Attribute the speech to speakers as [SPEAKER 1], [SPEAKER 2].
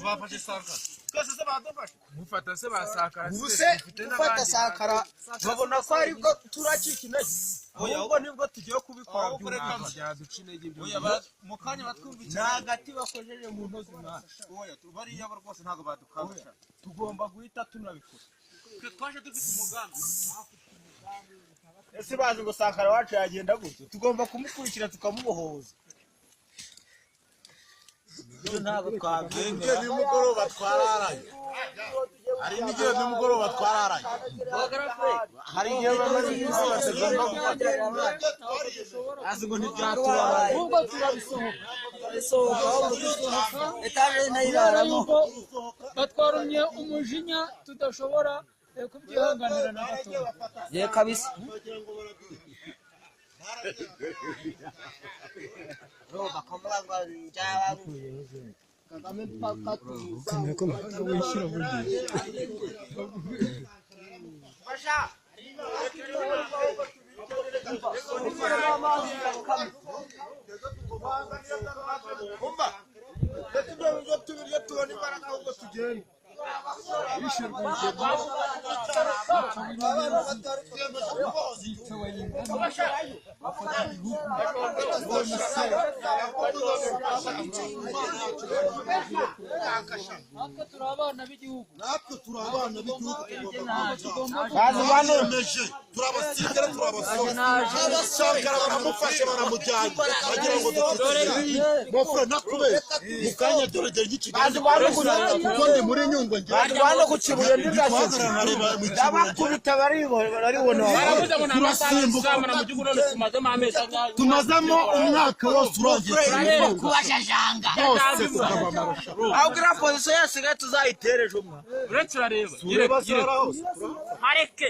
[SPEAKER 1] Bafashe Sankara.
[SPEAKER 2] Twese se badufashe?
[SPEAKER 1] Mufata se ba Sankara?
[SPEAKER 3] Ubu se gufata Sankara babona ko aribwo turacika intege? Ahubwo nibwo tugiye kubikora by'umwaka.
[SPEAKER 1] Byaduca intege ibyo.
[SPEAKER 2] Oya, mu kanya batwumvikira.
[SPEAKER 3] Ni agati bakojeje mu ntozi mwana.
[SPEAKER 2] Oya, bariya bo rwose ntabwo badukanga.
[SPEAKER 3] Tugomba guhita tunabikora.
[SPEAKER 2] Twe twaje dufite umugambi.
[SPEAKER 3] Ese bazi ngo Sankara wacu yagenda gutyo? Tugomba kumukurikira tukamubohoza. Ibyo ntabwo twabyemera.
[SPEAKER 4] Nimugoroba twararanye, hari n'igihe nimugoroba twararanye,
[SPEAKER 3] hari igihe bamaze iminsi batagomba gufata, azi ngo ntibyatubabaye.
[SPEAKER 5] Ahubwo turabisohoka.
[SPEAKER 6] Etaje
[SPEAKER 5] Kubera
[SPEAKER 6] nayiraramo.
[SPEAKER 5] yuko batwarumye umujinya tudashobora kubyihanganira na gatoya.
[SPEAKER 6] Ye kabisa.
[SPEAKER 4] Umva, ndetse ibyo ngibyo tubirye tubona imbaraga, ahubwo tugende. Abana batari twiyemeje kubohoza igihugu.
[SPEAKER 5] Natwe turi abana b'igihugu.
[SPEAKER 4] Natwe turi abana b'igihugu, tugomba
[SPEAKER 5] tugomba
[SPEAKER 3] Bazi bane.
[SPEAKER 4] Twiyemeje, turi abasirikare, turi abasore. Sankara baramufashe, baramujyanye, bagira ngo dutitire mofure nakubeshya mu kanya. Dore dore
[SPEAKER 3] Bazi
[SPEAKER 4] ry'ikigali
[SPEAKER 3] bane.
[SPEAKER 4] kuko ndi muri Nyungwe ngewe.
[SPEAKER 3] Bazi bane ku Kibuye ntibyashyitse.
[SPEAKER 4] Guhagarara nkareba mu Kibuye.
[SPEAKER 3] Ndabakubita baribona.
[SPEAKER 7] Baravuze ngo ni amasaha
[SPEAKER 4] Turasimbuka.
[SPEAKER 7] tuzamara mu gihugu, none tumazemo amezi angahe?
[SPEAKER 4] Tumazemo umwaka wose urangiye turi
[SPEAKER 6] Kubajajanga.
[SPEAKER 4] bose tukabamarusha.
[SPEAKER 3] Ahubwo iriya pozisiyo yasigaye tuzayitere ejo mwa.
[SPEAKER 7] Uretse urareba.
[SPEAKER 4] Ureba sara hose.
[SPEAKER 7] Hareke.